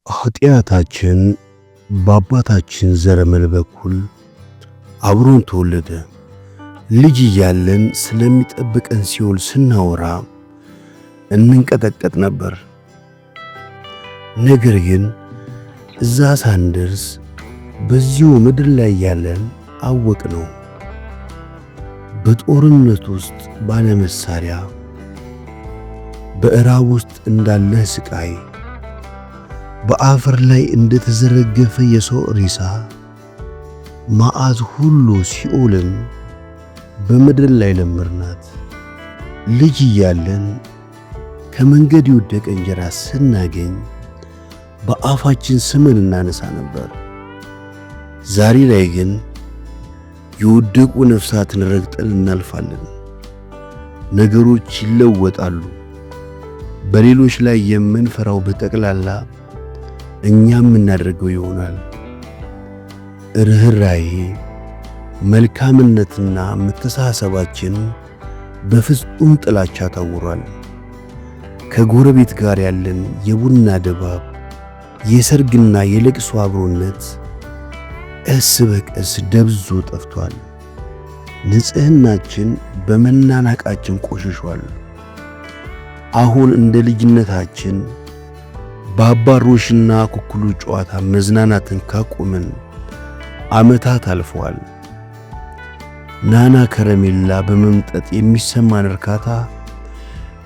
ኃጢአታችን በአባታችን ዘረመል በኩል አብሮን ተወለደ። ልጅ እያለን ስለሚጠብቀን ሲኦል ስናወራ እንንቀጠቀጥ ነበር። ነገር ግን እዛ ሳንደርስ በዚሁ ምድር ላይ ያለን አወቅነው። በጦርነት ውስጥ ባለመሳሪያ፣ በእራብ ውስጥ እንዳለ ስቃይ፣ በአፈር ላይ እንደተዘረገፈ የሰው ሬሳ መዓት ሁሉ ሲኦልን በምድር ላይ ለመድናት። ልጅ እያለን ከመንገድ የወደቀ እንጀራ ስናገኝ በአፋችን ስምን እናነሳ ነበር። ዛሬ ላይ ግን የወደቁ ነፍሳትን ረግጠን እናልፋለን። ነገሮች ይለወጣሉ። በሌሎች ላይ የምንፈራው በጠቅላላ እኛ የምናደርገው ይሆናል። ርኅራኄ፣ መልካምነትና መተሳሰባችን በፍጹም ጥላቻ ታውሯል። ከጎረቤት ጋር ያለን የቡና ድባብ፣ የሰርግና የለቅሶ አብሮነት ቀስ በቀስ ደብዞ ጠፍቷል። ንጽሕናችን በመናናቃችን ቆሽሿል። አሁን እንደ ልጅነታችን በአባሮሽና ኩኩሉ ጨዋታ መዝናናትን ካቆምን ዓመታት አልፈዋል። ናና ከረሜላ በመምጠጥ የሚሰማን እርካታ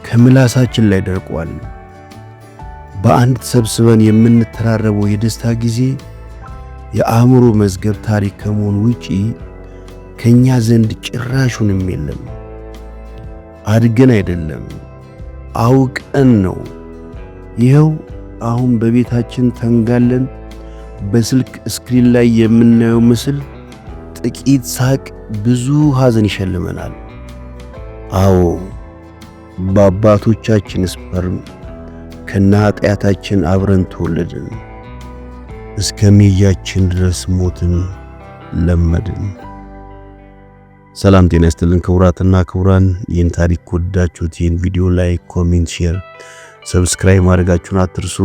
ከምላሳችን ላይ ደርቋል። በአንድ ተሰብስበን የምንተራረበው የደስታ ጊዜ የአእምሮ መዝገብ ታሪክ ከመሆን ውጪ ከኛ ዘንድ ጭራሹንም የለም። አድገን አይደለም፣ አውቀን ነው። ይኸው አሁን በቤታችን ተንጋለን በስልክ screen ላይ የምናየው ምስል ጥቂት ሳቅ፣ ብዙ ሐዘን ይሸልመናል። አዎ፣ በአባቶቻችን sperm ከነ ኃጢአታችን አብረን ተወለድን። እስከ ሚያችን ድረስ ሞትን ለመድን። ሰላም ጤና ይስጥልን ክቡራትና ክቡራን፣ ይህን ታሪክ ከወደዳችሁት ይህን ቪዲዮ like፣ comment፣ share፣ subscribe ማድረጋችሁን አትርሱ።